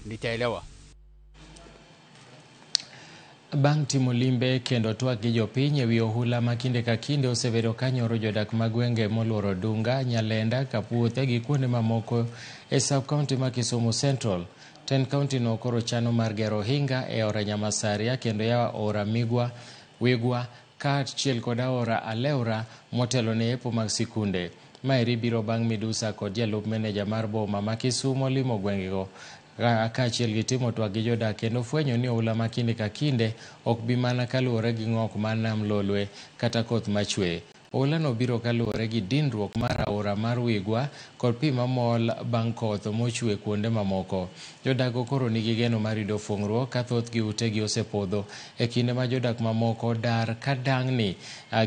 Nitaelewa. Bang' timo limbe kendo twak gi jopiny ewi ohula ma kinde ka kinde osebedo ka nyoro jodak mag gwenge moluoro Dunga, Nyalenda, Kapuothe gi kuonde mamoko e sub county ma Kisumu Central. Tend county no koro chano mar gero ohinga e aora Nyamasaria kendo yawo aora Migwa, Wigwa kaachiel kod aora Aleura motelo ne yepo mag sikunde. Maeri biro bang' midusa kod jalup meneja mar boma ma Kisumu limo gwengego kaachiel gi timo twak gi jodak kendo fwenyo ni oula ma kinde ka kinde ok bi mana kaluwore gi ng'ok mar nam Lolwe kata koth machwe. Oula no biro kaluwore gi dinruok mar aora mar Wigwa kod pi mamol bang' koth mochwe kuonde mamoko. Jodak go koro nigi geno mar yudo fuong'ruok ka thothgi utegi osepodho e kinde ma jodak mamoko dar ka dang'ni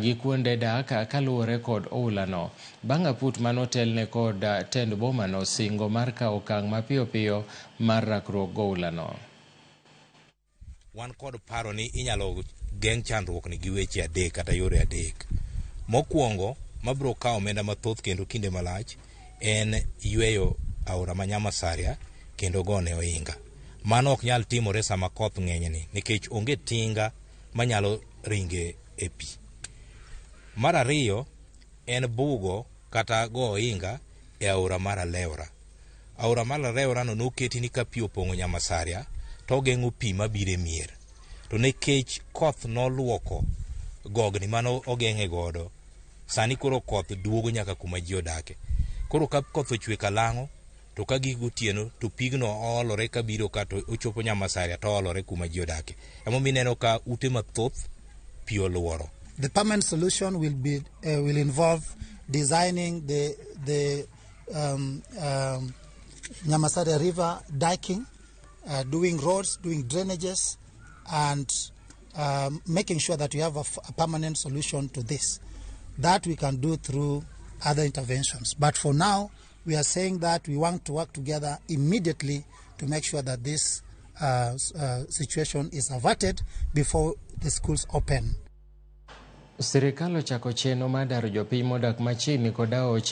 gi kuonde dak kaluwore kod oulano. Bang' aput manotelne kod tend bomano singo mar kawo okang' mapiyo piyo mar rakruok goulano. Wan kod paro ni inyalo geng' chandruok ni gi weche adek kata yore adek. Mokwongo, mabiro kawo omenda mathoth kendo kinde malach, en yweyo aora ma Nyamasaria kendo gone ohinga. Mano ok nyal timore sama koth ng'enyni nikech onge tinga manyalo ringe e pi. Mar ariyo en bugo kata go ohinga e aora mar Alewra. Aora mar Alewra no noketi ni ka pi opong'o Nyamasaria to ogeng'o pi mabiro e mier. To nikech koth noluoko gogni mane ogeng'e godo, sani koro koth duogo nyaka kuma ji odake. Koro ka koth ochwe kalang'o to ka gik gotieno to pigno oolore kabiro ka to ochopo Nyamasaria to oolore kuma ji odake. Emomiyo ineno ka ute mathoth pi oluoro. The permanent solution will involve designing the Nyamasaria River diking, doing roads, doing drainages, and making sure that we have a permanent solution to this. That we can do through other interventions. But for now, we are saying that we want to work together immediately to make sure that this situation is averted before the schools open. Sirikal ochako chenro mar daro jopiny modak machiegni kod aoche.